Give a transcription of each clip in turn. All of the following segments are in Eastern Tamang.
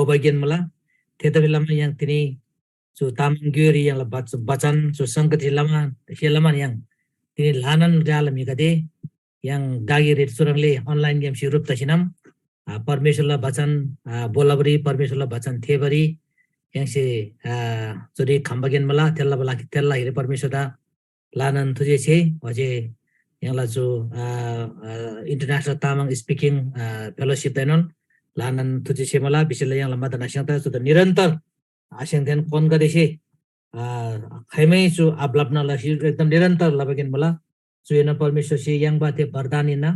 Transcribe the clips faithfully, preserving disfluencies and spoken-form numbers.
दोबा गेन मुला। थेतबासेलमा य्‍हाङ तिनी चु तामाङ ग्‍योइरी य्‍हाङला बच-, बचन चु संगति लमा, थे लमान य्‍हाङ तिनी ल्‍हानान ग्‍लाला म्‍हिगदे य्‍हाङ गागे रेट चुह्रङ्‌ले online ग्‍यामसे ह्रुप तसिनम, आ, परमेश्‍वरला बचन, आ, बोलबरी, परमेश्‍वरला बचन थेबरी य्‍हाङसे, आ, चुरी खम्‍बा गेन मुला, थेल्‍ला बला, थेल्‍ला हिरे परमेश्‍वरदा ल्‍हानान थुजेछे, ओजे य्‍हाङला चु, आ, आ, International Tamang Speaking, आ, Fellowship दाएनोन ल्‍हानान थुजेछे मुला, बिसेला य्‍हाङला मदन आस्‍याङदा चुदा निरन्तर आस्‍याङदेन कोनगदेसे, आ, खाइमै चु आब्‍लाप्‍ना लसी एकदम निरन्तर लबा गेन मुला। चुएनोन परमेश्‍वरसे याङ्बा थे वरदान हिन्‍ना।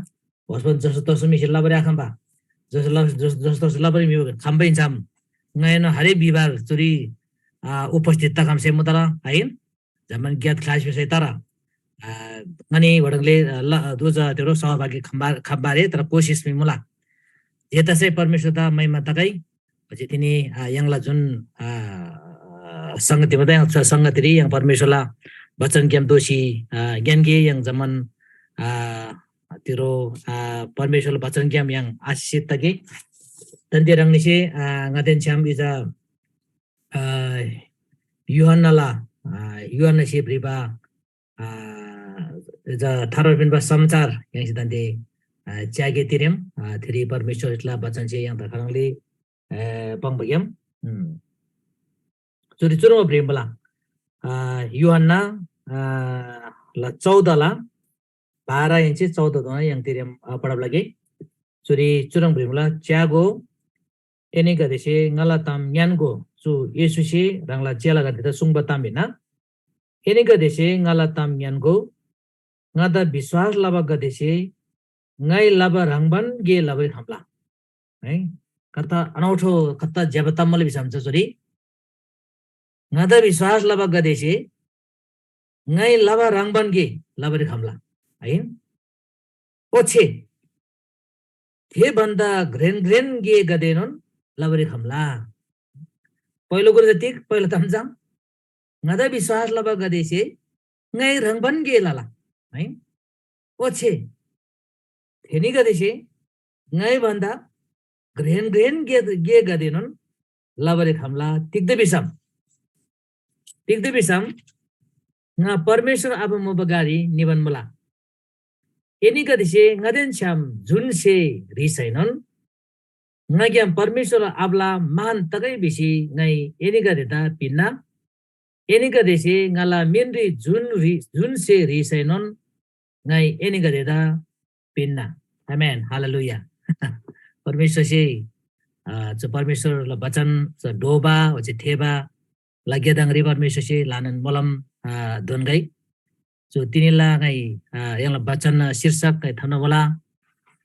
होसपन जसो तसो म्‍हिसे लबारी आखम्‍बा। जसो ल-, जस-, जसो तसो लबारी म्‍हि खम्‍बा हिन्‍सम। ङाएनोन हरेक बिहिबार चुरी, आ, उपस्थित तखम्‍से मुतला, आहिन? जम्‍मान ग्‍यात ख्‍लास विषय तर, आ, ङनी वडङले, आ, ल-, दुज तेरो सहभागी खम्‍बा-, खम्‍बारे तर कोसिस मी मुला। जे तसै परमेश्‍वरदा महिमा तगै। ओच्‍छे तिनी, आ, य्‍हाङला जुन, आ, संगति मुदा, य्‍हाङ स-, संगतिरी य्‍हाङ परमेश्‍वरला वचनग्‍याम दोःसी, आ, ज्ञान गे य्‍हाङ जम्‍मान, आ, तिरो, आ, परमेश्‍वरला वचनग्‍याम य्‍हाङ आशिषित तगे। तन्‍ते ह्राङनीसे, आ, ङादेन छ्‌याम इजा, आ, यूहन्‍नाला, आ, यूहन्‍नासे भ्रिबा, आ, इजा थार्बा पिन्‍बा समाचार य्‍हाङसे तन्‍ते, आ, च्‍यागे तिरेम, आ, थेरी परमेश्‍वरला वचनसे य्‍हाङदा खाह्रङ्‌ले, ए, पाङ्बाग्‍याम, उम्, चुरी चुह्रङ्बा भ्रिम मुला, आ, यूहन्‍ना, आ, ला चौधला बाह्र इन्‍ची चौधधोना य्‍हाङ तिरेम, आ, पढब लगे। चुरी चुह्रङ् भ्रिम मुला, च्‍यागो, एनीगदेसे ङाला ताम ङ्‌यान्‍गो, चु येशूसे ह्राङला चेलागदेदा सुङ्बा ताम हिन्‍ना। एनीगदेसे ङाला ताम ङ्‌यान्‍गो, ङादा विश्‍वास लबागदेसे ङाइ लबा ह्रङ्‌बान गे लबारी खम्‍ला। है, कता अनौठो, कता ज्‍यबा ताम मुला भिसम चा चुरी ङादा विश्‍वास लबागदेसे ङाइ लबा ह्रङ्‌बान गे लबारी खम्‍ला। है, ओच्‍छे थे भन्‍दा घ्रेन घ्रेन गेगदेएनोन लबारी खम्‍ला। पहिलो कुरो त तिग, पहिलो ताम चा ङादा विश्‍वास लबागदेसे ङाइ ह्रङ्‌बान गे लला, है। ओच्‍छे थेनीगदेसे ङाइ भन्‍दा घ्रेन घ्रेन गे, गेगदेएनोन लबारी खम्‍ला। तिग्‍दा भिसम, तिग्‍दा भिसम ङा परमेश्‍वर आबा मुबा ग्‍लारी निबान मुला। एनीगदेसे ङादेन छ्‌याम जुन स्‍हे ह्रीसैनोन ङाग्‍याम परमेश्‍वरला आबाला मान तगै भिसी ङाइ एनीगदेदा पिन्‍ना। एनीगदेसे ङाला मिनरी जुन ह्री-, जुन स्‍हे ह्रीसैनोन ङाइ एनीगदेदा पिन्‍ना। आमेन। हालेलुया। परमेश्‍वरसे, अ, चु परमेश्‍वरला बचन च ढोबा ओच्‍छे थेबा ला गेदङरी परमेश्‍वरसे ल्‍हानान मोलम, अ, दोन्‍गै। चु तिनीला ङाइ, अ, यङला बचन शीर्षक ङाइ थम्‍ना मुला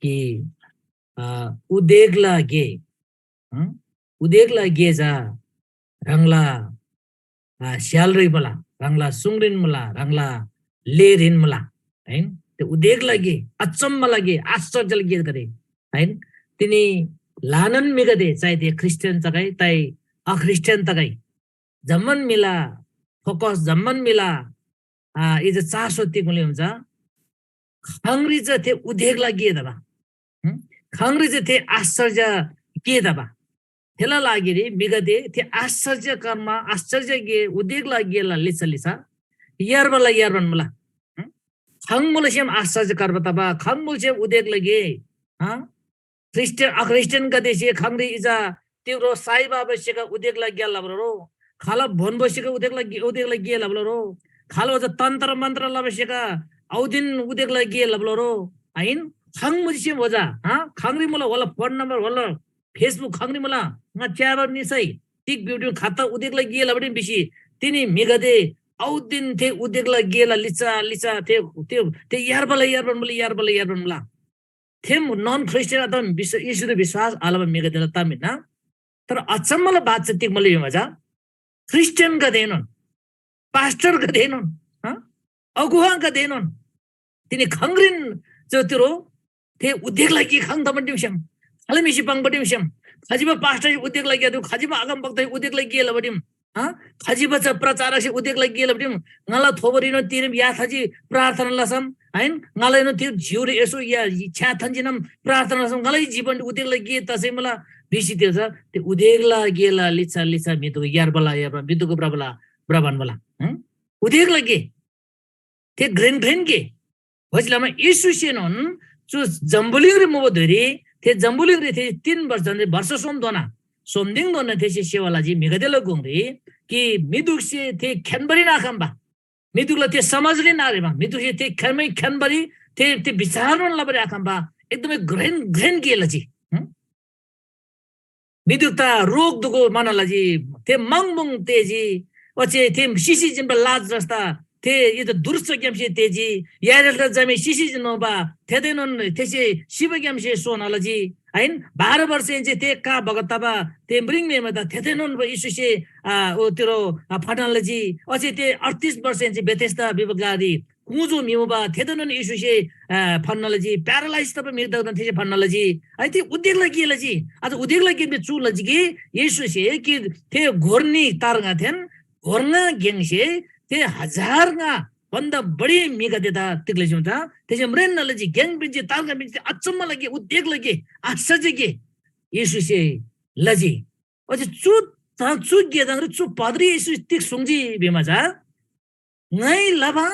कि, अ, उदेकला गे, हँ? उदेकला गे चा ह्राङला, अ, स्‍यालरी मुला, ह्राङला सुङरीन मुला, ह्राङला लेरीन मुला, हैन? त्यो उदेकला गे, अचम्मला गे, आश्चर्यला गेगदे, हैन? तिनी ल्‍हानान म्‍हिगदे, चाहे ते ख्रीष्‍टियान तगै, चाहे अख्रीष्‍टियान तगै, जम्‍मान म्‍हिला focus, जम्‍मान म्‍हिला, आ, इजा चासो तिग मुला भिसम चा, खाङरी चा थे उदेकला गे तबा। हँ? खाङरी चा थे आश्चर्य गे तबा। थेला लागिरी म्‍हिगदे थे आश्चर्य कर्म, आश्चर्य गे, उदेकला गेला लिच्‍छा लिच्‍छा यार्बाला यार्बान मुला। हँ? खाङ मुला सेम आश्चर्य कर्म तबा, खाङ मुला सेम उदेकला गे। हँ? ख्रीष्‍टियान, अख्रीष्‍टियानगदेसे खाङरी इजा तिग्रो साई बाबा सेका उदेकला गे लबा रो, खाला भोन बसेका उदेकला गे, उदेकला गे लबा रो, खाला ओजा तन्त्र मन्त्र लबा सेका औदिन उदेकला गे लबा रो, आइन? खाङ मुजी सेम ओजा, हाँ? खाङरी मुला वला फोन नम्बर, वला Facebook खाङरी मुला, ङा च्याबा निसै, तिग बिउटिङ खाता उदेकला गे लबा भिसी, तिनी म्‍हिगदे औदिन थे उदेकला गेला लिच्‍छा, लिच्‍छा थे, थे, थे यार्बाला यार्बान मुला, यार्बाला यार्बान मुला। थे नन ख्रीष्‍टियान अथवा विश्व-, येशूदा विश्‍वास आलबा म्‍हिगदेला ताम हिन्‍ना। तर अचम्मला बात चा तिग मुला भिमा चा, ख्रीष्‍टियानगदेएनोन, पास्‍टरगदेएनोन, हँ? अगुवागदेएनोन तिनी खाङरीन च तिरो थे उदेकला गे खाङ तबान दिम स्‍याम, खाले म्‍हिसे पाङ्बा दिम स्‍याम, खजिबा पास्‍टरसे उदेकला गे, खजिबा अगमवक्तासे उदेकला गे लबा दिम, हाँ? खजिबा चा प्रचारकसे उदेकला गे लबा दिम, ङाला थोबोरीनोन तिरेम या थाजी प्रार्थना लसम, आइन? ङालाएनोन तिर जिउरी यसो या छ्या थान्‍जीनम प्रार्थना लसम, ङाला जीवन उदेकला गे तसै मुला, भिसी त्यो छ। त्यो उदेकला गेला लिच्‍छा लिच्‍छा म्‍हिदुगु यार्बला यार्बा म्‍हिदुगु ब्रबला ब्रबान मुला। हं? उदेकला गे। थे घ्रेन घ्रेन गे। ओच्‍छे लमा येशूसेनोन चु जम्‍बुलिङरी मुबा धुइरी थे जम्‍बुलिङरी थे तीन वर्ष जन्‍ते वर्ष सोमधोना सोमदिङधोना थेसे सेवा लजी म्‍हिगदेला गुङरी कि म्‍हिदुगसे थे ख्‍यानबारीन आखम्‍बा। म्‍हिदुगला थे समाजरीन आरेबा। म्‍हिदुगसे थे ख्‍यानमै ख्‍यानबारी थे थे विचारनोन लबारी आखम्‍बा। एकदमै घ्रेन घ्रेन गे लजी। हं? म्‍हिदुगदा रोग दुगु म्‍हना लजी, थे मङमुङ तेजी, ओच्‍छे थे सिसी जिन्‍बा लाजरसदा थे इदा दुर्सग्‍यामसे तेजी, याइरसदा जमी सिसी जिन्‍बा थेदेनोन थेसे सिबाग्‍यामसे सोना लजी। आइन बाह्र वर्षहेन्‍से थे का बगत तबा थे म्रिङम्‍हेमेदा थेदेनोन येशूसे आ, ओ तिरो आ, फटान लजी। ओच्‍छे थे अडतिस वर्षहेन्‍से बेथेस्दा भिबा ग्‍लारी कुजो म्‍हि मुबा थेदानोन येशूसे आ, फन्‍ना लजी। प्यारालाइज तबा म्‍हिगदेदाएनोन थेसे फन्‍ना लजी। अनि थे उदेकला गे लजी। अझ उदेकला गे चु लजी कि येशूसे कि थे घोर्नी तार्ङाथेन घोर्ङा गेङसे थे हजार ङा भन्दा बढी म्‍हिगदेदा तिग लजी भन्दा थेसे म्रेन्‍ना लजी। गेङ पिन्‍जी, तार्ङा पिन्‍जी, अचम्म लगे, उदेकला गे, आश्चर्य गे येशूसे लजी। ओच्‍छे चु चु गेदाङरी चु पदरी येशू तिग सुङ्जी भिमा चा ङाइ लबा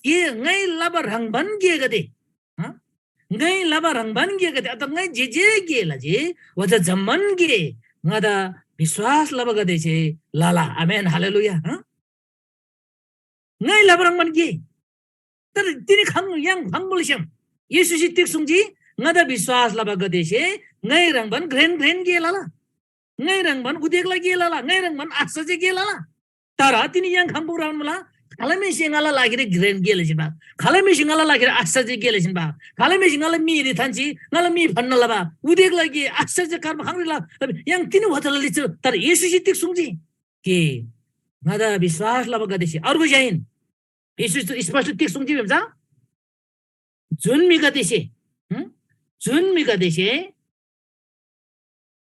गे, ङाइ लबा ह्रङ्‌बान गेगदे, हँ? ङाइ लबा ह्रङ्‌बान गेगदे, अथवा ङाइ जे जे गे लजी, ओच्‍छे जम्‍मान गे ङादा विश्‍वास लबागदेसे लला। आमेन, हालेलुया, हँ? ङाइ लबा ह्रङ्‌बान गे। तर तिनी खङ, य्‍हाङ खङ्‌बोल स्‍याम। येशूसे तिग सुङ्जी? ङादा विश्‍वास लबागदेसे ङाइ ह्रङ्‌बान घ्रेन घ्रेन गे लला। ङाइ ह्रङ्‌बान उदेकला गे लला, ङाइ ह्रङ्‌बान आश्‍चर्य गे लला। तर तिनी य्‍हाङ खङ्‌बो ह्रङ्‌बान मुला? खालैम्‍हेसे ङाला लागिरी घ्रेन गे लसीन बा, खालैम्‍हेसे ङाला लागिरी आश्‍चर्य गे लसीन बा, खालैम्‍हेसे ङाला मीरी थान्‍सी ङाला मी फन्‍ना लबा उदेकला गे आश्‍चर्य कर्म खङ्‌री लला। य्‍हाङ तिनी होतला लिच्‍छा। तर येशूसे तिग सुङ्जी? कि ङादा विश्‍वास लबागदेसे अर्गु ज्‍याइन येशू स्पष्ट तिग सुङ्जी भिम चा? जुन म्‍हिगदेसे, हुँ? जुन म्‍हिगदेसे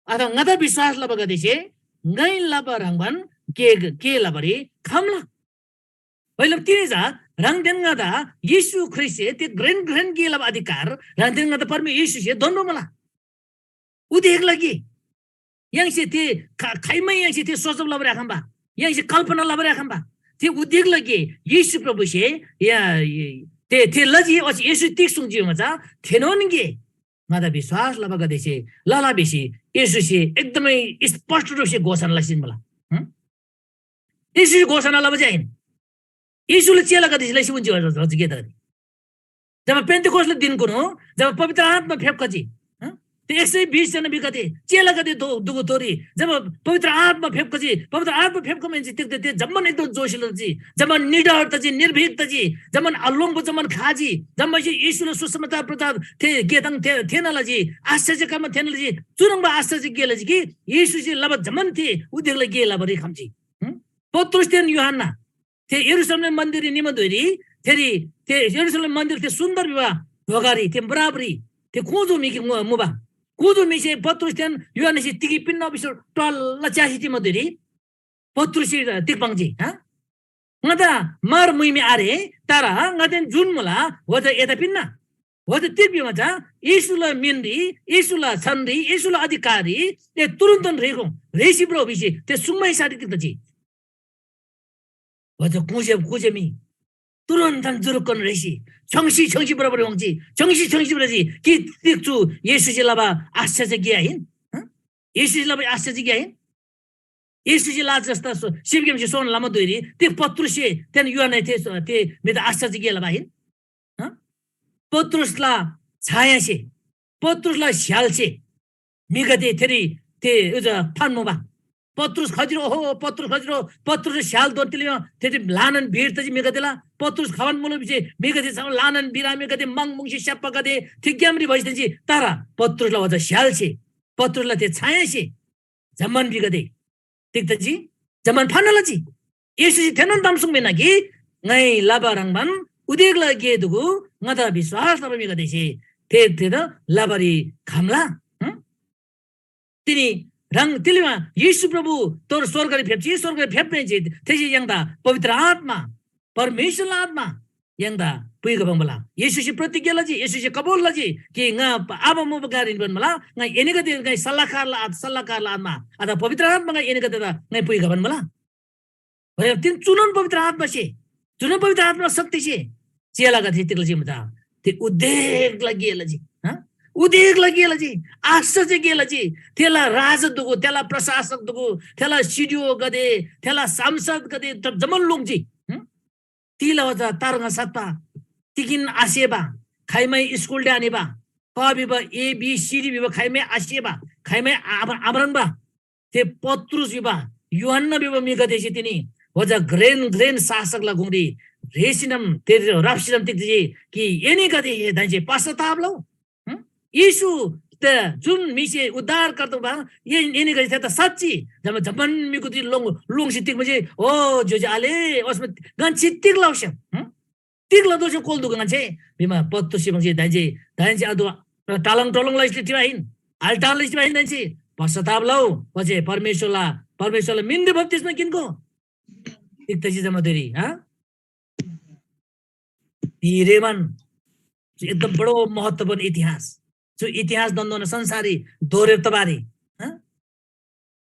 अथवा ङादा विश्‍वास लबागदेसे ङाइ लबा ह्रङ्‌बान गे, गे लबारी खम्‍ला। ओइलम तिनी चा ह्राङदेन ङादा येशू ख्रीष्‍टसे थे घ्रेन घ्रेन गे लबा अधिकार ह्राङदेन ङादा परमे येशूसे दोन्‍बा मुला। उदेकला गे। य्‍हाङसे थे खा-, खाइमै य्‍हाङसे थे सोचब लबारी आखम्‍बा। य्‍हाङसे कल्‍पना लबारी आखम्‍बा। थे उदेकला गे येशू प्रभुसे या, थे, थे लजी, ओच्‍छे येशू तिग सुङ्जी भिमा चा थेनोन गे ङादा विश्‍वास लबागदेसे लला भिसी येशूसे एकदमै स्पष्ट रूपसे घोषणा लसीन मुला। हँ? येशूसे घोषणा लबा जे आहिन। येशूला चेलागदेसे लसी उन्‍जी हजुर, हजुर, गे तगदे। जब पेन्‍तेकोसला धिनकुनु जब पवित्र आत्‍मा फेप्‍खजी, हँ? त्यो एक सय बिस जना म्‍हिगदे, चेलागदे दो-, दुगु तोरी जब पवित्र आत्‍मा फेप्‍खजी, पवित्र आत्‍मा फेप्‍खमाहेन्‍से तिग्‍दा ते जम्‍मान एकदम जोसिलो तजी, जम्‍मान निडर तजी, निर्भीक तजी, जम्‍मान आलोङ्‍बो जम्‍मान खाजी, जम्‍मासे येशूला सुसमाचार प्रचार थे गे ताङ थे-, थेःना लजी, आश्‍चर्य कर्म थेःना लजी, चुह्रङ्बा आश्‍चर्य गे लजी कि येशूसे लबा जम्‍मान थे उदेकला गे लबारी खम्‍जी। हँ? पत्रुसदेन यूहन्‍ना थे यरूशलेम मन्‍दिररी निमा धुइरी थेरी थे यरूशलेम मन्‍दिर थे सुन्‍दर भिबा ढोकारी थे बराबरी थे कुजो म्‍हि गिक मु-, मुबा। कुजो म्‍हिसे पत्रुसदेन यूहन्‍नासे तिगी पिन्‍ना भिसी टल्‍ल च्‍यासी चिमा धुइरी पत्रुससे तिग पाङ्जी, हँ? ङादा मार मुइ मी आरे, तर ङादेन जुन मुला, ओजा एदा पिन्‍ना। ओजा तिग भिमा चा येशूला मिनरी, येशूला छन्‍री, येशूला अधिकाररी ए तुरुन्‍तन रेःगो, रेःसी भ्रउ भिसी थे सुङ्मैसारी तिग तजी। ओजा कुजे, कुजे मी तुरुन्‍तन जुरुक्‍कन रेःसी छ्‌योङ्सी छ्‌योङ्सी बराबर होङ्जी, छ्‌योङ्सी छ्‌योङ्सी बराबर कि तिग चु येशूसे लबा आश्चर्य गे आहिन? हँ? येशूसे लबा आश्चर्य गे आहिन? येशूसे लाजरसदा सो-, सिबग्‍यामसे सोना लमा धुइरी थे पत्रुससे तेन यूहन्‍नासे थे, थे म्‍हिदा आश्चर्य गे लबा आहिन? हँ? पत्रुसला छायासे, पत्रुसला स्‍यालसे म्‍हिगदे थेरी थे उज फान्‍मुबा। पत्रुस खजिरो, ओहो, पत्रुस खजिरो, पत्रुस स्‍याल दोन तिलिमा थेरी ल्‍हानान भिड तजी म्‍हिगदेला। पत्रुस खबान मुलु भिसे म्‍हिगदे छाउ ल्‍हानान भिरा म्‍हिगदे मङ मुङसे स्‍याप्‍बागदे थिग्‍यामरी भइसि तजी। तर पत्रुसला वजा स्‍यालसे, पत्रुसला थे छायासे जम्‍मान म्‍हिगदे तिग तजी? जम्‍मान फान्‍ना लजी। येशूसे थेनोन ताम सुङ्‌बा हिन्‍ना कि ङाइ लबा ह्रङ्‌बान उदेकला गे दुगु ङादा विश्‍वास लबा म्‍हिगदेसे थे, थेदा लबारी खम्‍ला। हँ? तिनी ह्राङ तिलिमा येशू प्रभु तोर स्‍वर्गरी फेप्‍जी, स्‍वर्गरी फेप्‍माहेन्‍से थेसे य्‍हाङदा पवित्र आत्‍मा, परमेश्‍वरला आत्‍मा, य्‍हाङदा पुइखबाङ मुला। येशूसे प्रतिज्ञा लजी, येशूसे कबुल लजी कि ङा आबा मुबा ग्‍लारी निबान मुला, ङा एनीगदे ङाइ सल्‍लाहकारला आत-, सल्‍लाहकारला आत्‍मा अथवा पवित्र आत्‍मा ङाइ एनीगदेदा ङाइ पुइखबान मुला। तिन चुनोन पवित्र आत्‍मासे, चुनोन पवित्र आत्‍मा शक्तिसे चेलागदे तिग लजी मुदा, ते उदेकला गे लजी, हँ? उदेकला गे लजी, आश्चर्य गे लजी। थेला राजा दुगु, थेला प्रशासक दुगु, थेला सिडिओगदे, थेला सांसदगदे त जम्‍मान लोङ्जी। हँ? तिला वजा तारङा सात्‍पा, तिगिन आसेबा, खाइमै स्कुल ड्यानिबा, क Veeba, A B C D Veeba खाइमै आसेबा, खाइमै आम-, आम्राङ्बा, थे पत्रुस भिबा, यूहन्‍ना भिबा म्‍हिगदेसे तिनी वजा घ्रेन घ्रेन शासकला गुङरी रेसिनम, ते राप्‍सिनम तिग्‍जी कि एनीगदे हे दाइसे पश्‍चाताप लउ। हँ? येशू त जुन म्‍हिसे उद्धारकर्ता बा, ए-, एनीगदे थेदा साँच्‍ची जम्‍मा जम्‍मान म्‍हिगदे लोङ-, लोङ्सी तिग मुजी, ओ ज्‍योज्‍यो आले, ओस्‍मा गन्‍सी तिग लौस्‍याम, हँ? तिग लदोस्‍याम कोल दुगु ङन्‍से? भिमा पत्तुसी बङ्सी दाइन्‍से, दाइन्‍से अदु टालङ टोलङ लैसले टिबा हिन, आल टाल लैस टिबा हिन दाइन्‍से पश्‍चाताप लउ, ओच्‍छे परमेश्‍वरला, परमेश्‍वरला मिन्‍दे बप्‍तिस्‍मा किन्‍गो। तिग तसी जम्‍मा धुइरी, हँ? धिरेमान, चु एकदम बडो महत्त्वपूर्ण इतिहास। चु इतिहास दन्दोन संसारी दोरेर तबारी, हँ?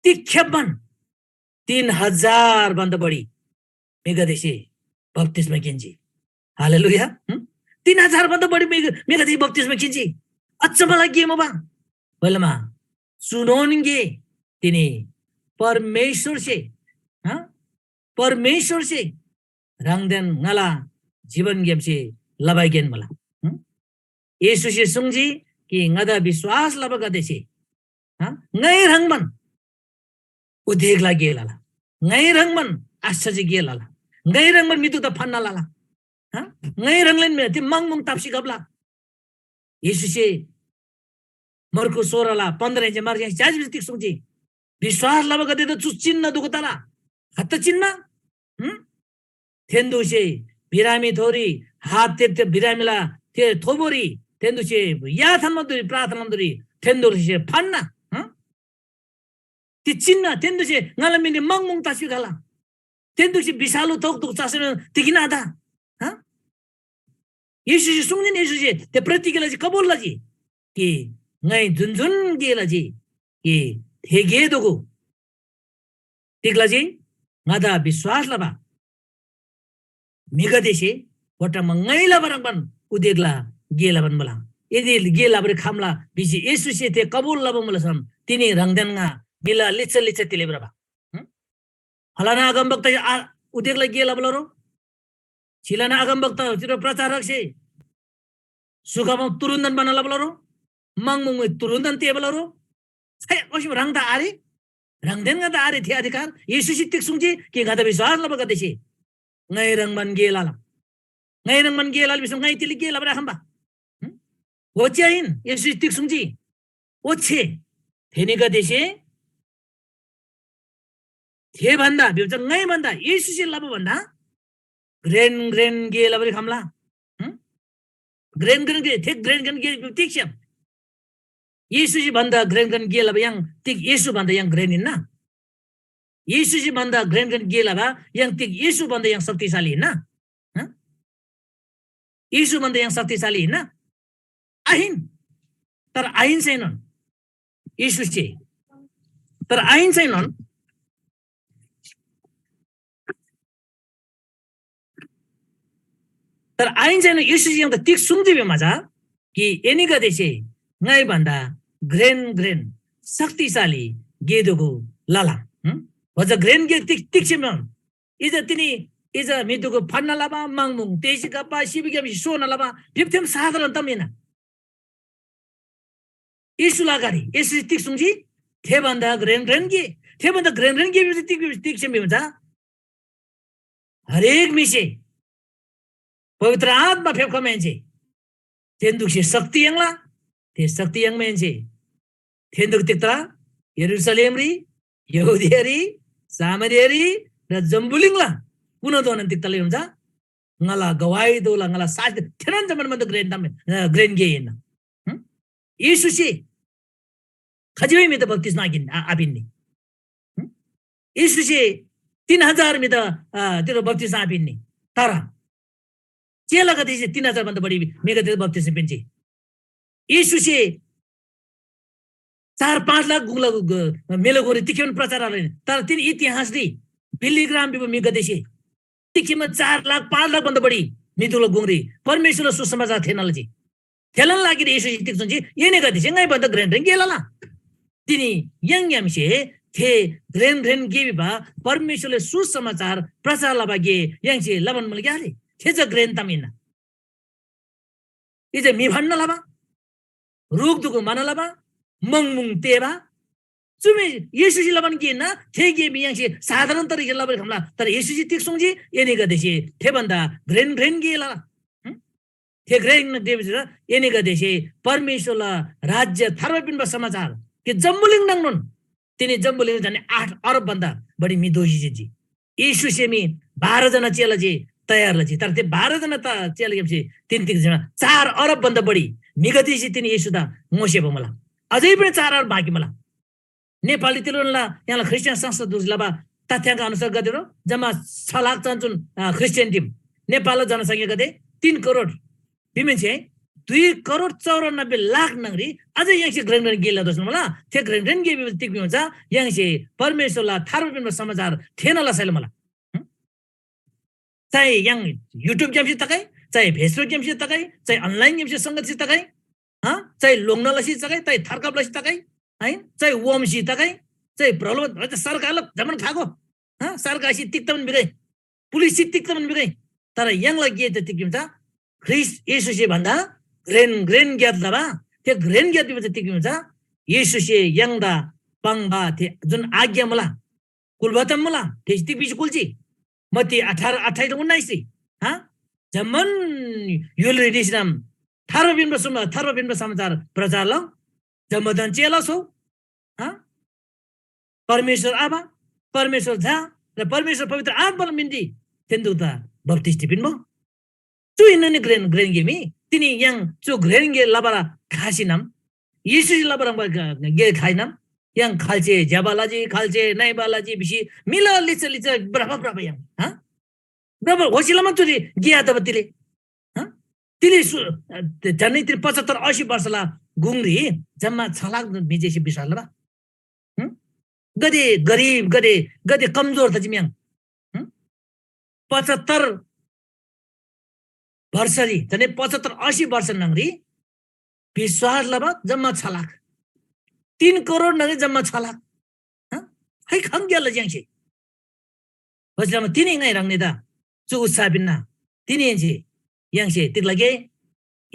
तिग खेप्‍बान तीन हजार भन्दा बढी म्‍हिगदेसे बप्‍तिस्‍मा किन्‍जी। हालेलुया। हँ? तीन हजार भन्दा बढी म्‍हि-, म्‍हिगदेसे बप्‍तिस्‍मा किन्‍जी। अचम्‍मला गे मुबा। बलमा चुनोन गे तिनी परमेश्‍वरसे, हँ? परमेश्‍वरसे ह्राङदेन ङाला जीवनग्‍यामसे लबा गेन मुला। हँ? येशूसे सुङ्जी कि ङादा विश्‍वास लबागदेसे, हँ, ङाइ ह्रङ्‌बान उदेकला गे लला, ङाइ ह्रङ्‌बान आश्‍चर्य गे लला, ङाइ ह्रङ्‌बान मृत्‍युदा फन्‍ना लला, हँ, ङाइ ह्रङ्‌लान म्‍हि ति माङमुङ ताप्‍सी घप्‍ला। येशूसे मर्कु सोह्रला पन्ध्रहेन्‍से मार्गसे च्‍याजी भिसी तिग सुङ्जी? विश्‍वास लबागदेदा चु चिन्‍ह दुगु तला। हत्ता चिन्‍ह? हुँ? थेन्‍दुसे बिरामी थोरी हात तेत्‍ते बिरामीला थे थोबोरी थेन्‍दुसे या थान्‍बादुरी प्रार्थना लबादुरी थेन्‍दुसे फन्‍ना। हँ? ति चिन्‍ह थेन्‍दुसे ङाला मिनरी मङमङ तसी खला। थेन्‍दुसे विषालु थोक दुख चासेन तिगिन आदा। हँ? येशूसे सुङ्जिन येशूसे ते प्रतिज्ञा लजी, कबुल लजी कि ङाइ जुन जुन गे लजी कि थे गे दुगु। तिग लजी? ङादा विश्‍वास लबा म्‍हिगदेसे ओट्टमा ङाइ लबा ह्रङ्‌बान उदेकला गे लबान मुला। यदि गे लबारी खम्‍ला भिसी येशूसे थे कबुल लबा मुला सम तिनी ह्राङदेन ङा म्‍हिला लिच्‍छा लिच्‍छा तिले भ्रबा। हँ? फलाना अगमवक्ता आ-, उदेकला गे लबा लरो? सिलाना अगमवक्ता तिरो प्रचारकसे सुखमा तुरुन्‍तन बना लबा लरो? मङमुङमी तुरुन्‍तन तेबा लरो? छै, ओसिम ह्राङ त आरे? ह्राङदेन ङा त आरे थे अधिकार? येशूसे तिग सुङ्जी कि ङादा विश्‍वास लबागदेसे ङाइ ह्रङ्‌बान गे लला। ङाइ ह्रङ्‌बान गे लला भिसम ङाइ तिले गे लबा आखम्‍बा? हुँ? ओच्‍छे आहिन, येशूसे तिग सुङ्जी? ओच्‍छे थेनीगदेसे थे भन्‍दा, भिबा चा ङाइ भन्‍दा, येशूसे लबा भन्‍दा घ्रेन घ्रेन गे लबारी खम्‍ला। हुँ? घ्रेन घ्रेन गे, थे घ्रेन घ्रेन गे तिग स्‍याम? येशूसे भन्‍दा घ्रेन घ्रेन गे लबा य्‍हाङ तिग येशू भन्‍दा य्‍हाङ घ्रेन हिन्‍ना? येशूसे भन्‍दा घ्रेन घ्रेन गे लबा य्‍हाङ तिग येशू भन्‍दा य्‍हाङ शक्तिशाली हिन्‍ना? हँ? येशू भन्‍दा य्‍हाङ शक्तिशाली हिन्‍ना? आहिन। तर आहिन छैनन्। येशूसे, तर आहिन छैनन्। तर आहिन छैनन् येशूसे य्‍हाङदा तिग सुङ्जी भिमा चा कि एनीगदेसे ङाइ भन्‍दा घ्रेन घ्रेन शक्तिशाली गे दुगु लला। हुँ? ओजा घ्रेन गे तिग, तिग्‍से म्‍हम? इजा तिनी, इजा म्‍हिदुगु फन्‍ना लबा, माङमुङ तेसी गप्‍बा, सिबग्‍यामसे सोना लबा, फिप्‍थेम साधारण ताम हिन्‍ना। येशूला अगाडि येशूसे तिग सुङ्जी? थे भन्‍दा घ्रेन घ्रेन गे, थे भन्‍दा घ्रेन घ्रेन गे भिसी तिग, तिग सेम भिमा चा? हरेक म्‍हिसे पवित्र आत्‍मा फेप्‍खमाहेन्‍से थेन्‍दुकसे शक्ति याङ्ला, थे शक्ति याङ्माहेन्‍से थेन्‍दुक तिग तला? यरूशलेमरी, यहूदियारी, सामरियारी र जम्‍बुलिङला कुनदोनान तिग तला भिमा चा? ङाला गवाही दोला, ङाला साक्षी, थेनोन जम्‍मान भन्‍दा घ्रेन ताम, अ, घ्रेन गे हिन्‍ना। हुँ? येशूसे खजिबै म्‍हिदा बप्‍तिस्‍मा आकिन्-, आ-, आपिन्‍नी। हुँ? येशूसे तीन हजार म्‍हिदा, अ, तिरो बप्‍तिस्‍मा आपिन्‍नी। तर चेलागदेसे तीन हजार भन्दा बढी म्‍हिगदेदा बप्‍तिस्‍मा पिन्‍जी। येशूसे चार पाँच लाख गुङला ग-, मेलो गुङरी तिखेन प्रचार आलैन, तर तिनी इतिहासरी बिल्ली ग्राम भिबा म्‍हिगदेसे तिखेमा चार लाख पाँच लाख भन्दा बढी म्‍हिदुला गुङरी परमेश्‍वरला सुसमाचार थेःना लजी। थेलान लागिरी येशूसे तिग सुङ्जी, एनीगदेसे ङाइ भन्‍दा घ्रेन घ्रेन गे लला। तिनी य्‍हाङग्‍यामसे थे घ्रेन घ्रेन गे भिबा परमेश्‍वरले सुसमाचार प्रचार लबा गे य्‍हाङसे लबान मुला कि आरे? थे चा घ्रेन ताम हिन्‍ना। इजे म्‍हि फान्‍ना लबा, रोग दुगु म्‍हाना लबा, मङमुङ तेःबा, चुमे येशूसे लबान गे हिन्‍ना, थे गे मी य्‍हाङसे साधारण तरिकासे लबारी खम्‍ला। तर येशूसे तिग सुङ्जी, एनीगदेसे थे भन्‍दा घ्रेन घ्रेन गे लला। हुँ? थे घ्रेन गे भित्र एनीगदेसे परमेश्‍वरला राज्‍य थार्बा पिन्‍बा समाचार कि जम्‍बुलिङ नाङनोन तिनी जम्‍बुलिङ झन् आठ अरब भन्‍दा बढी म्‍हि दोःसी जिन्‍जी। येशूसे मी बाह्र जना चेला जे तयार लजी, तर थे बाह्र जना त चेलाग्‍यामसे तिनी तिग जना चार अरब भन्‍दा बढी म्‍हिगदेसे तिनी येशूदा ङोसेबा मुला। अझै पनि चार अरब बाँकी मुला। नेपालरी तिलोनला यहाँला ख्रिस्टियन संस्था दुज लबा तथ्याङ्क अनुसार गते रो जम्मा छ लाख चन्चुन, अ, ख्रिस्टियन टिम नेपालला जनसङ्ख्या गते तीन करोड बिमिन्से दुई करोड चौरानब्बे लाख न्‍हङरी अझै य्‍हाङसे घ्रेन घ्रेन गे लदोस्‍न मुला। थे घ्रेन घ्रेन गे भिबा तिग भिउँछ, य्‍हाङसे परमेश्‍वरला थार्बा पिन्‍बा समाचार थेःना लसैला मुला। हं? चाहे य्‍हाङ YouTube ग्‍यामसे तगै, चाहे Facebook ग्‍यामसे तगै, चाहे online ग्‍यामसे संगतसे तगै, हं? चाहे लोङ्ना लसी तगै, चाहे थर्कब लसी तगै, है? चाहे वमसी तगै, चाहे प्रलोभन, है, त सरकारला जमन खागो, हं? सरकारसे तिक्तमन बिगै, पुलिससे तिक्तमन बिगै, तर य्‍हाङला गे त तिग भिउँछ, ख्रीष्‍ट येशूसे भन्दा घ्रेन घ्रेन ग्‍यात लबा, थे घ्रेन ग्‍यात भिबा चा तिग भिउँछ, येशूसे य्‍हाङदा पाङ्बा थे जुन आज्ञा मुला, कुल्‍बा ताम मुला, थेसे तिग भिसी कुल्‍जी? मत्ती अठार अट्ठाइस र उन्नाइसरी, हाँ? जम्‍मान य्‍हुलरी निसीनम थार्बा पिन्‍बा सुम-, थार्बा पिन्‍बा समाचार प्रचार लउ, जम्‍मादान चेला स्‍होउ, हाँ? परमेश्‍वर आबा, परमेश्‍वर झा र परमेश्‍वर पवित्र आत्‍माला मिन्‍ती थेन्‍दुदा बप्‍तिस्‍ती पिन्‍बो। चु हिन्‍ना नि घ्रेन, घ्रेन गे मी। तिनी य्‍हाङ चु घ्रेन गे लबाला ख्‍लासीनम, येशूसे लबा ह्रङ्‌बा ग-, गे ख्‍लाइनम, य्‍हाङ खाल्‍से ज्‍यबा लजी, खाल्‍से नइबा लजी भिसी मिला लिच्‍छा लिच्‍छा भ्रबा भ्रबा य्‍हाङ, हाँ? भ्रबा होसी लमा चुरी गे आतबा तिले, हाँ? तिले सु-, अ, झन्डै तिनी पचहत्तर असी वर्षला गुङरी जम्मा छ लाख म्‍हि जेसी विश्वास लबा। हं? गदे गरिब, गदे, गदे कमजोर तजी म्‍याङ। हं? पचहत्तर वर्षरी, जने पचहत्तर असी वर्ष न्‍हङरी विश्वास लबा जम्मा छ लाख। तीन करोड न्‍हङरी जम्मा छ लाख। हं? है खङ ग्‍याल्‍ला ज्‍याङ्से। होस्‍लामा तिनी ङाइ ह्राङनीदा चु उत्साह पिन्‍ना। तिनीहेन्‍से य्‍हाङसे तिग लगे?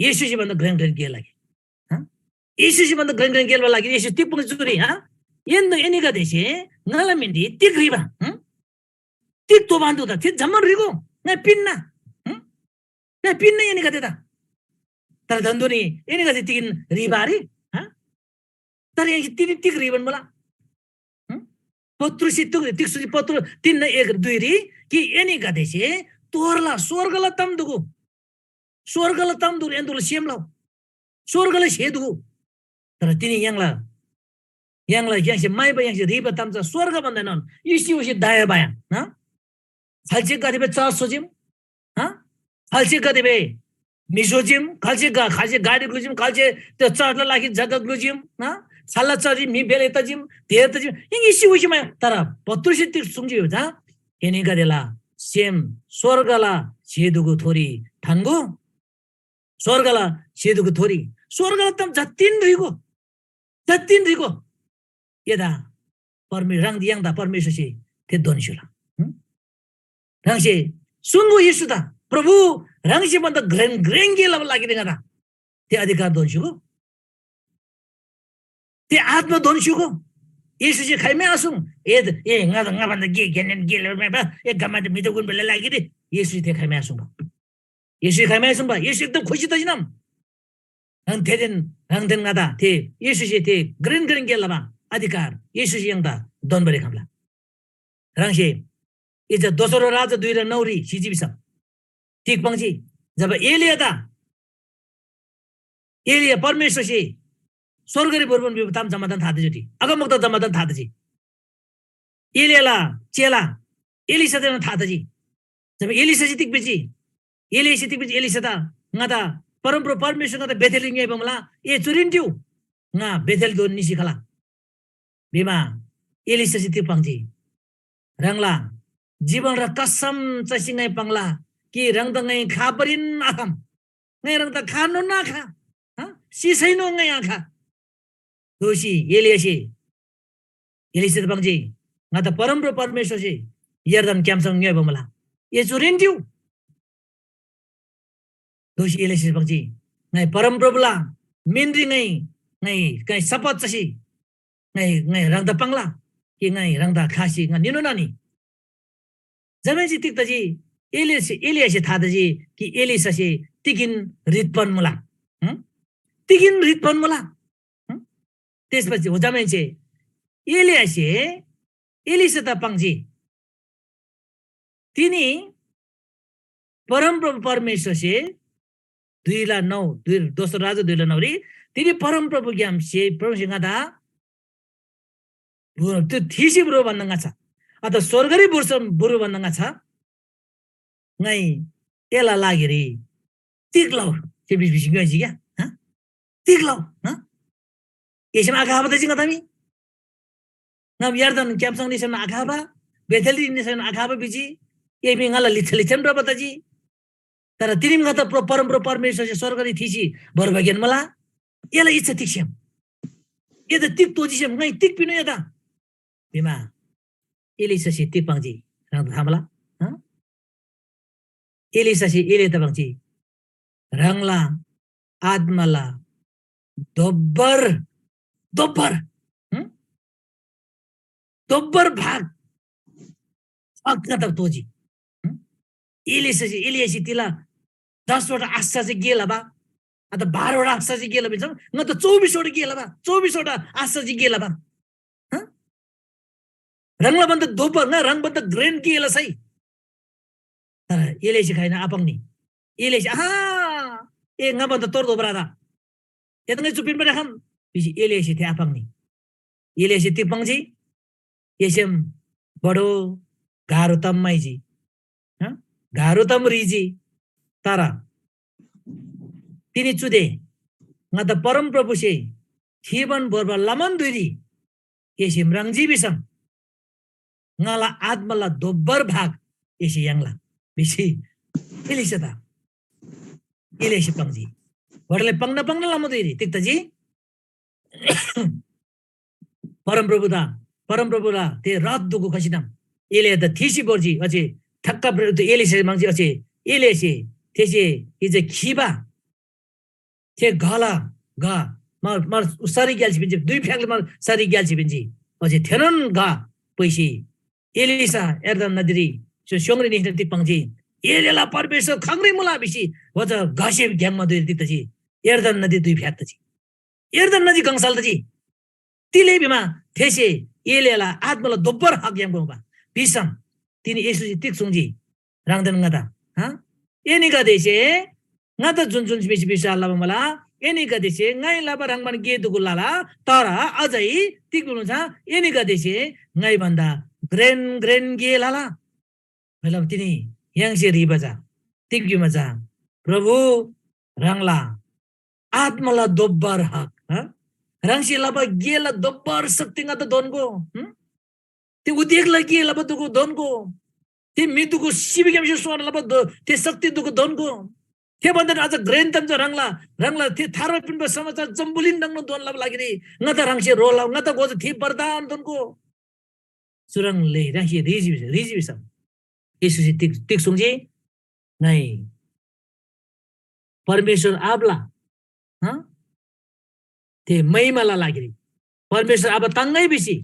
येशूसे भन्दा घ्रेन घ्रेन गे लगे। हं? येशूसे भन्दा घ्रेन घ्रेन गेलबा लागि येशू तिग पुङ चुरी, हं? एन्‍दो एनीगदेसे ङाला मिन्‍दी तिग ह्रीबा? हं? तिग तोबान दुदा? थे जम्‍मान ह्रीगो। ङाइ पिन्‍ना। हं? ङाइ पिन्‍ना एनीगदेदा। तर दन्दुनी एनीगदे तिगिन ह्रीबा रे? हं? तर य्‍हाङसे तिनी तिग ह्रीबान मुला? हं? पत्रुससे तिग, तिग सुङ्जी पत्रु तीन एक दुईरी कि एनीगदेसे तोरला स्‍वर्गला ताम दुगु। स्‍वर्गला ताम दुगु एन्‍दोला सेम लउ। स्‍वर्गला स्‍हे दुगु। तर तिनी य्‍हाङला, य्‍हाङला य्‍हाङसे म्‍हाइबा य्‍हाङसे ह्रीबा ताम चा स्‍वर्ग भन्‍दाएनोन इसी उसी दया बाया, हँ? खाल्‍से गदेबे चर्च सोजिम, हँ? खाल्‍से गदेबे म्‍हि सोजिम, खाल्‍से गा-, खाल्‍से गाडी ग्‍लुजिम, खाल्‍से त्यो चर्चला लागि जग्गा ग्‍लुजिम, हँ? खाल्‍ला चर्चरी म्‍हि बेले तजिम, धेर तजिम, यिङ इसी उसी माया। तर पत्रुससे तिग सुङ्जी भिबा चा, एनीगदेला सेम स्‍वर्गला स्‍हे दुगु थोरी थान्‍गो। स्‍वर्गला स्‍हे दुगु थोरी, स्‍वर्गला ताम जतिन ह्रीगो, जतिन ह्रीगो। एदा परमे-, ह्राङ य्‍हाङदा परमेश्‍वरसे थे दोन स्‍युला। हुँ? ह्राङसे सुङ्गो येशूदा, प्रभु, ह्राङसे भन्‍दा घ्रेन घ्रेन गे लबा लागिरी ङादा थे अधिकार दोन स्‍युगो। थे आत्‍मा दोन स्‍युगो। येशूसे खाइमै आसुङ। ए, ए, ङादा, ङा भन्‍दा गे, गेन्‍देन गे लबा, ए, गम्‍मा त म्‍हिदो गुण बेला लागिरी। येशूसे थे खाइमै आसुङ। येशूसे खाइमै आसुङ बा। येशू एकदम खुसी तजिनम। ह्राङ थेदेन, ह्राङदेन ङादा थे येशूसे थे घ्रेन घ्रेन गे लबा अधिकार येशूसे य्‍हाङदा दोन्‍बारी खम्‍ला। ह्राङसे इजा दोस्रो राजा दुई र नौरी सिजी भिसम। ठीक पाङ्जी। जब एलियादा, एलिया परमेश्‍वरसे स्‍वर्गरी भोर्बन भिबा ताम जम्‍मादान था तजी। अगमवक्ता जम्‍मादान था तजी। एलियाला चेला एलिसादेन था तजी। जब एलिसासे तिग भिजी, एलियासे तिग भिजी, एलिसादा, ङादा परमप्रभु परमेश्‍वर ङादा बेथेलरी ङ्‌योइबा मुला, ए चुरीन टिउ, ङा बेथेलधोन निसी खला। भिमा, एलिसासे तिग पाङ्जी? ह्राङला जीवन र कसम चसी ङाइ पाङ्ला कि ह्राङदा ङाइ खापरिन आखम। ङाइ ह्राङदा खानोन आखा। हँ? सिसैनोन ङाइ आखा। दोःसी एलियासे एलिसादा पाङ्जी, ङादा परमप्रभु परमेश्‍वरसे यर्दन क्‍याम्‍सङ ङ्‌योइबा मुला। ए चुरीन टिउ। दोःसी एलियासे पाङ्जी, ङाइ परमप्रभुला मिनरी ङाइ, ङाइ, ङाइ शपथ चसी ङाइ, ङाइ ह्राङदा पाङ्ला कि ङाइ ह्राङदा ख्‍लासी ङा निनोन आनि। जमाहेन्‍से तिग तजी? एलियासे, एलियासे था तजी कि एलिसासे तिगिन रितपन मुला। हँ? तिगिन रितपन मुला। हँ? त्यसपछि हो जमाहेन्‍से एलियासे एलिसादा पाङ्जी। तिनी परमप्रभु परमेश्‍वरसे दुईला नौ, दुई, दोस्रो राजा दुईला नौरी तिनी परमप्रभुग्‍यामसे प्रभुसे ङादा भु-, त्यो थीसी भ्रु भन्‍दा ङाच्‍छा अथवा स्‍वर्गरी भ्रुसम भ्रु भन्‍दा ङाच्‍छा ङाइ एला लागिरी तिग लउ? थे भिसी भिसी ङ्‌योइजी क्या। हँ? तिग लउ? हँ? एसेम आखाबा तजी ङा तामी? ङाम यर्दन क्‍याम्‍सङ निसेम आखाबा, बेथेलरी निसेम आखाबा भिजी। ए मी ङाला लिच्‍छा लिच्‍छान भ्रबा तजी। तर तिनीम ङादा प्र-, परमप्रभु परमेश्‍वरसे स्‍वर्गरी थीसी भर्बा गेन मला। एला इच्‍छा तिग सेम? एदा तिग तोजी सेम? ङाइ तिग पिनु एदा? भिमा, एलिसासे तिग पाङ्जी? ह्राङदा था मला? हँ? एलिसासे एलियादा पाङ्जी, ह्राङला आत्‍माला दोब्‍बर, दोब्‍बर, हँ? दोब्‍बर भाग अग्‍यात तोजी। हँ? एलिसासे, एलियासे तिला दसवटा आश्चर्य गे लबा, अथवा बाह्रवटा आश्चर्य गे लबा, भिन्छ, ङादा चौबिसवटा गे लबा, चौबिसवटा आश्चर्य गे लबा। हँ? ह्राङला भन्दा दोब्‍बर, ङा ह्राङ भन्दा ग्रेन गे लसै। तर एलियासे खाइन आपाङ्नी। एलियासे, आहा, ए ङा भन्दा तोर दोब्‍बर आत। एदा ङाइ चु पिन्‍बारी आखम भिसी एलियासे थे आपाङ्नी। एलियासे तिग पाङ्जी? एसेम बडो गाह्रो ताम म्‍हाइजी। हँ? गाह्रो ताम ह्रीजी। तर तिनी चुदे ङादा परमप्रभुसे थीबान भोर्बा लमान धुइरी एसे म्राङ्जी भिसम ङाला आत्‍माला दोब्‍बर भाग एसे याङ्ला भिसी एलिसादा एलियासे पाङ्जी। ओह्रले पाङ्ना पाङ्ना लमा धुइरी तिग तजी? परमप्रभुदा, परमप्रभुला थे रथ दुगु खसीनम एलियादा थीसी भोर्जी। अझै ठक्क प्र-, एलियासे म्राङ्जी। अझै एलियासे थेसे इजे खीबा थे घला घ मार, मार सरी ग्याल्‍सी पिन्‍जी, दुई फ्‍याक्‍ले मार सरी ग्याल्‍सी पिन्‍जी। अझै थेनोन घ पुइसी एलिसा यर्दन नदीरी स्‍यो-, स्‍योङरी निसी तिग पाङ्जी? एलियाला परमेश्‍वर खङरी मुला भिसी ओजा घसे ग्‍याङ्‍मा धुइरी तिग तजी? यर्दन नदी दुई फ्‍याक तजी। यर्दन नदी गङसाल तजी। तिले भिमा थेसे एलियाला आत्‍माला दोब्‍बर हक याङ्बा मुबा। भिसम तिनी येशूसे तिग सुङ्जी? ह्राङदेन ङादा, हँ? एनीगदेसे ङादा जुन जुन म्‍हिसे विश्‍वास लबा मुला, एनीगदेसे ङाइ लबा ह्रङ्‌बान गे दुगु लला, तर अझै तिग भिमुला चा एनीगदेसे ङाइ भन्‍दा घ्रेन घ्रेन गे लला। मतलब तिनी य्‍हाङसे ह्रीबा चा तिग भिमा चा, प्रभु, ह्राङला आत्‍माला दोब्‍बर हक, हँ? ह्राङसे लबा गेला दोब्‍बर शक्ति ङादा दोन्‍गो, हँ? थे उदेकला गे लबा दुगु दोन्‍गो। थे म्‍हि दुगु सिबाग्‍यामसे सोना लबा दो-, थे शक्ति दुगु दोन्‍गो। थे भन्‍दा अझ घ्रेन ताम चा ह्राङला, ह्राङला थे थार्बा पिन्‍बा समाचार जम्‍बुलिङ ह्रङ्नोन दोन लबा लागिरी ङादा ह्राङसे ह्रो लउ, ङादा गोजा थे वरदान दोन्‍गो। चुह्रङ् ले ह्राङसे ह्रीजी भिसम, ह्रीजी भिसम येशूसे तिग, तिग सुङ्जी? ङाइ परमेश्‍वर आबाला, हँ? थे महिमाला लागिरी परमेश्‍वर आबा ताङ्‍गै भिसी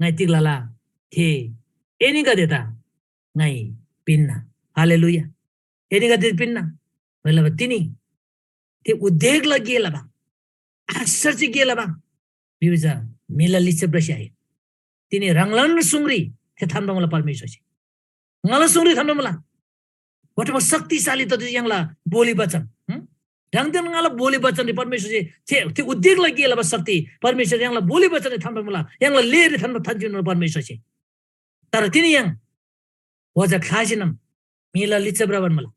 ङाइ तिग लला? थे एनीगदेदा ङाइ पिन्‍ना। हालेलुया। एनीगदे पिन्‍ना। मतलब तिनी थे उदेकला गे लबा, आश्चर्य गे लबा भिबा चा म्‍हिला लिच्‍छा भ्रसी आहिन। तिनी ह्राङलान सुङरी थे थान्‍बा मुला परमेश्‍वरसे। ङाला सुङरी थान्‍बा मुला। ओतेमा शक्तिशाली तजी य्‍हाङला बोली बचन। हँ? ह्राङदेन ङाला बोली बचनरी परमेश्‍वरसे थे, थे उदेकला गे लबा शक्ति परमेश्‍वर य्‍हाङला बोली बचनरी थान्‍बा मुला। य्‍हाङला लेरी थान्‍बा थान्‍जिन परमेश्‍वरसे। तर तिनी य्‍हाङ ओजा ख्‍लासीनम म्‍हिला लिच्‍छा भ्रबान मुला।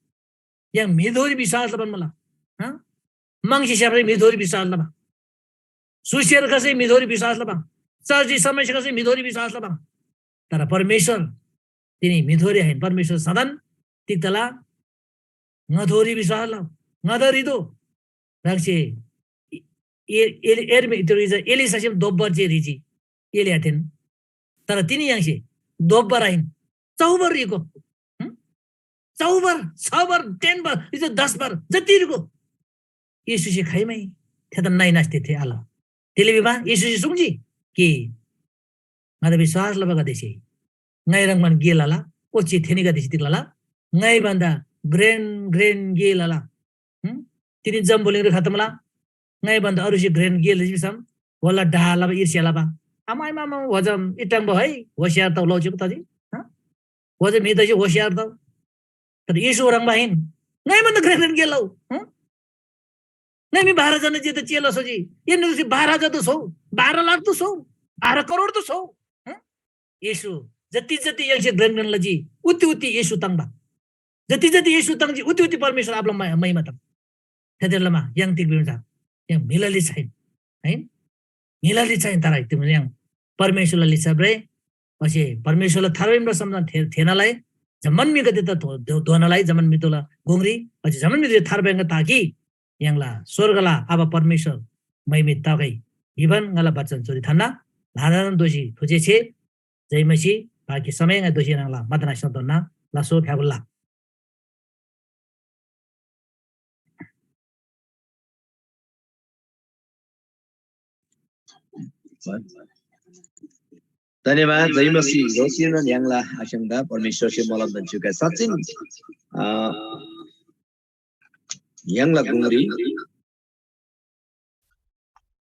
य्‍हाङ म्‍हिथोरी विश्‍वास लबान मुला। हँ? म्‍हङसे स्‍याप्‍सै म्‍हिथोरी विश्‍वास लबा, सुसेर खसै म्‍हिथोरी विश्‍वास लबा, चर्चरी समस्या खसै म्‍हिथोरी विश्‍वास लबा। तर परमेश्‍वर तिनी म्‍हिथोरी आहिन, परमेश्‍वर सदन तिग तला? ङाथोरी विश्‍वास लउ, ङादा ह्रीदो। ह्राङसे ए- ए- एल- एर्मी- त्यो रिजा एलिसासे दोब्बर जे ह्रीजी एलियाथेन। तर तिनी य्‍हाङसे दोब्बर आहिन, चौबर ह्रीगो। हँ? चौबर, छबर, टेन बर, इज दस बर, जति ह्रीगो। येशूसे खाइमै थेदा नाइनास्ते थे आल। त्यसले भिमा येशूसे सुङ्जी कि ङादा विश्‍वास लबागदेसे ङाइ ह्रङ्‌बान गे लला, ओच्‍छे थेनीगदेसे तिग लला? ङाइ भन्‍दा घ्रेन घ्रेन गे लला। हुँ? तिनी जम्‍बुलिङरी खतम लला। ङाइ भन्‍दा अरूसे घ्रेन गे लजी भिसम, वल्‍ला डाह लबा, ईर्ष्‍या लबा। आमा, आमा, आमा, वजम इटङ्बा है, होशियार तउ लौ चिबु तजी। हँ? वजम म्‍हि तजी होशियार तउ। तर येशू ह्रङ्‌बा आहिन। ङाइ भन्‍दा घ्रेन घ्रेन गे लउ। हँ? ङाइ मी बाह्र जना जे त चेला स्‍होजी। एनीगदेसे बाह्र हजार त स्‍होउ, बाह्र लाख त स्‍होउ, बाह्र करोड त स्‍होउ। हँ? येशू जति जति य्‍हाङसे घ्रेन घ्रेन लजी, उति उति येशू ताङ्बा। जति जति येशू ताङ्जी, उति उति परमेश्‍वर आबाला मा- महिमा ताङ्बा। थेतबासेलमा य्‍हाङ तिग भिबा चा, य्‍हाङ म्‍हिला लिच्‍छा आहिन, है? म्‍हिला लिच्‍छा आहिन, तर तिग य्‍हाङ परमेश्‍वरला लिच्‍छा भ्रइ। ओच्‍छे परमेश्‍वरला थार्बा पिन्‍बा समाचार थे- थेःनालाई जम्‍मान म्‍हिगदे त धो- धो- धोनालाई जम्‍मान म्‍हिदोला गुङरी, ओच्‍छे जम्‍मान म्‍हिदोला थार्बा पिन्‍बा ताकि य्‍हाङला स्‍वर्गला आबा परमेश्‍वर महिमित तगै भिबान ङाला बचन चुरी थान्‍ना। ल्‍हानान दोःसी थुजे छे जय मसीह। बाँकी समय ङा दोःसी ह्राङला मदनासिन दोन्‍ना लासो फ्‍याबुल्‍ला। धन्यवाद। जय मसीह। दोःसीनोन य्‍हाङला आस्‍याङदा परमेश्‍वरसे मोलम दन्‍छ्‌युगै साँच्‍चिन, अ, य्‍हाङला गुङरी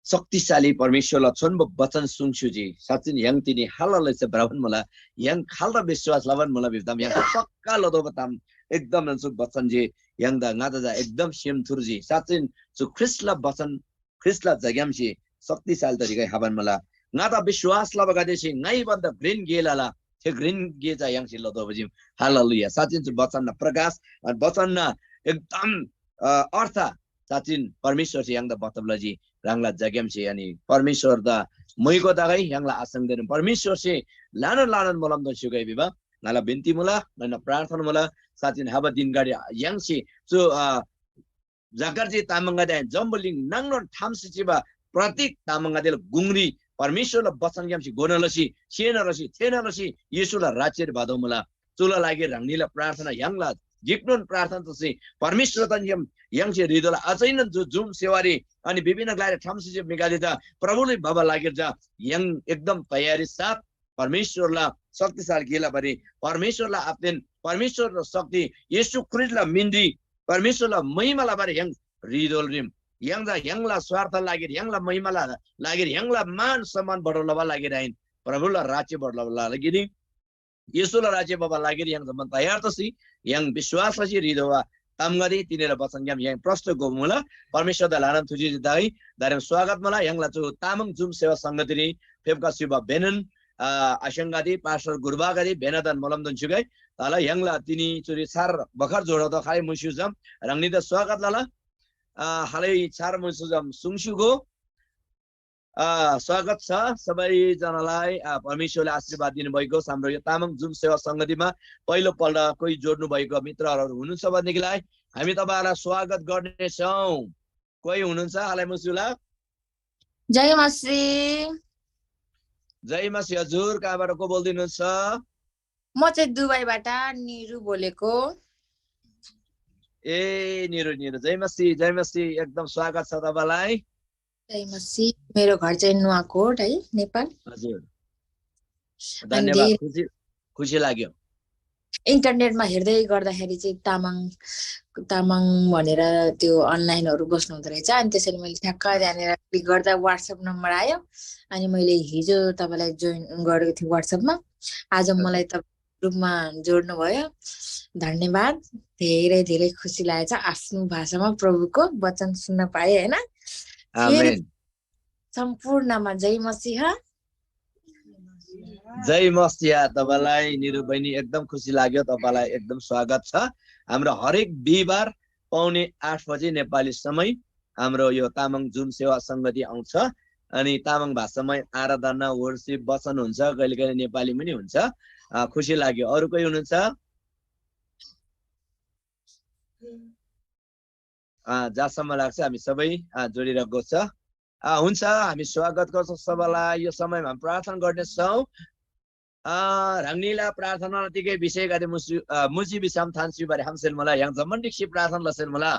शक्तिशाली परमेश्‍वरला छोन्‍बो वचन सुङ्स्‍युजी। साँच्‍चिन य्‍हाङ तिनी हालले चाहिँ भ्रबान मुला। य्‍हाङ खाल्‍दा विश्‍वास लबान मुला भिबा ताम य्‍हाङ पक्‍का लतोःबा ताम एकदम नन्‍सु वचन जे य्‍हाङदा ङादा चा एकदम सेम थुर्जी। साँच्‍चिन चु ख्रीष्‍टला वचन, ख्रीष्‍टला जग्‍यामसे शक्तिशाली तरिकाइ खबान मुला। ङादा विश्‍वास लबागदेसे ङाइ भन्‍दा घ्रेन गे लला, थे घ्रेन गे चा य्‍हाङसे लतोःबा चीम। हालेलुया। साँच्‍चिन चु वचनना प्रकाश, अ, वचनना एकदम, अ, अर्थ साँच्‍चिन परमेश्‍वरसे य्‍हाङदा बचब लजी। ह्राङला जग्‍यामसे अनि परमेश्‍वरदा मुइको तगै य्‍हाङला आसङदेन परमेश्‍वरसे ल्‍हानान ल्‍हानान मोलम दोन स्‍युगै भिबा ङाला बिन्‍ती मुला, ङन्‍ना प्रार्थना मुला। साँच्‍चिन हबा दिनगदे य्‍हाङसे चु, अ, जगर्जी तामाङगदे आहिन, जम्‍बुलिङ नाङनोन ठामसे चिबा प्रत्येक तामाङगदेला गुङरी परमेश्‍वरला बचनग्‍यामसे घोना लसी, सेना लसी, थेःना लसी येशूला राज्‍यरी भतोःमुला। चुला लागिरी ह्राङनीला प्रार्थना य्‍हाङला गिकनोन प्रार्थना तसी परमेश्‍वरदान य्‍हाङ य्‍हाङसे ह्रीदोला। अझैनोन जु जुम सेवारी अनि विभिन्न ग्‍लारी ठामसे चिबा म्‍हिगदे चा प्रभुले भबा लागिरी चा य्‍हाङ एकदम तयारी साथ परमेश्‍वरला शक्तिशाली गेला बारे, परमेश्‍वरला आत्‍मादेन परमेश्‍वरला शक्ति येशू ख्रीष्‍टला मिनरी परमेश्‍वरला महिमा लबारी य्‍हाङ ह्रीदोल रिम। य्‍हाङ चा य्‍हाङला स्वार्थ लागिरी, य्‍हाङला महिमाला लागिरी, य्‍हाङला मान सम्मान बढब लबा लागिरी आहिन, प्रभुला राज्य बढब लबा लागिरी, येशूला राज्य भबा लागिरी य्‍हाङ जम्‍मान तयार तसी य्‍हाङ विश्‍वास लसी ह्रीदोबा तामगदे तिनीला वचनग्‍याम य्‍हाङ प्रष्‍ट गोमुला। परमेश्‍वरदा ल्‍हानान थुजी दाइ दारेम स्वागत मुला। य्‍हाङला चु तामाङ जुम सेवा संगतिरी फेप्‍का स्‍युबा बेनन, अ, आस्‍याङगदे, पास्‍टर गुरुबागदे, बेनादान मोलमदोन स्‍युगै। अला य्‍हाङला तिनी चुरी छार बखर जोडा त खाइ मुस्‍युजम ह्राङनीदा स्वागत लला। अ, हालै छार मुस्‍युजम सुङस्‍युगो। अ, स्वागत छ सबैजनालाई। अ, परमेश्‍वरले आशीर्वाद दिनुभएको छ। हाम्रो यो तामाङ जुम सेवा संगतिमा पहिलो पल्ट कोही जोड्नु भएको मित्रहरू हुनुहुन्छ भनेदेखिलाई हामी तपाईँहरूलाई स्वागत गर्नेछौँ। कोही हुनुहुन्छ? हालै मुस्‍युला। जय मसीह। जय मसीह हजुर, कहाँबाट को बोल्दिनुहुन्छ? म चाहिँ दुबईबाट निरु बोलेको। ए, निरु, निरु, जय मसीह, जय मसीह, एकदम स्वागत छ तपाईँलाई। जय मसीह। मेरो घर चाहिँ नुवाकोट है, नेपाल। हजुर। अनि धन्यवाद, धेरै खुसी, खुसी लाग्यो। इन्टरनेटमा हेर्दै गर्दाखेरि चाहिँ तामाङ, तामाङ भनेर त्यो अनलाइनहरू बस्नु हुँदो रहेछ। अनि त्यसरी मैले ठ्याक्क त्यहाँनिर क्लिक गर्दा WhatsApp नम्बर आयो। अनि मैले हिजो तपाईँलाई जोइन गरेको थिएँ WhatsApp-मा। आज हजुर। मलाई तपाईँ ग्रुपमा जोड्नुभयो। धन्यवाद। धेरै धेरै खुसी लागेछ आफ्नो भाषामा प्रभुको वचन सुन्न पाएँ, होइन? फेरि आमेन। सम्पूर्णमा जय मसीह। जय मसीह। तपाईँलाई निरु बहिनी एकदम खुसी लाग्यो, तपाईँलाई एकदम स्वागत छ। हाम्रो हरेक बिहिबार पौने आठ बजे नेपाली समय हाम्रो यो तामाङ जुम सेवा सङ्गति आउँछ। अनि तामाङ भाषामै आराधना, वर्सिप, वचन हुन्छ, कहिले कहिले नेपाली पनि हुन्छ। खुसी लाग्यो। अरू कोही हुनुहुन्छ? जहाँसम्म लाग्छ हामी सबै जोडिरहेको छ। हुन्छ, हामी स्वागत गर्छौँ सबैलाई। यो समयमा हामी प्रार्थना गर्नेछौँ। ह्राङनीला प्रार्थना तिगै विषयगदे मुजि विषम थान स्‍युबारी हामसेल मुला। य्‍हाङ जम्‍मान ढिक्‍सी प्रार्थना लसेल मुला।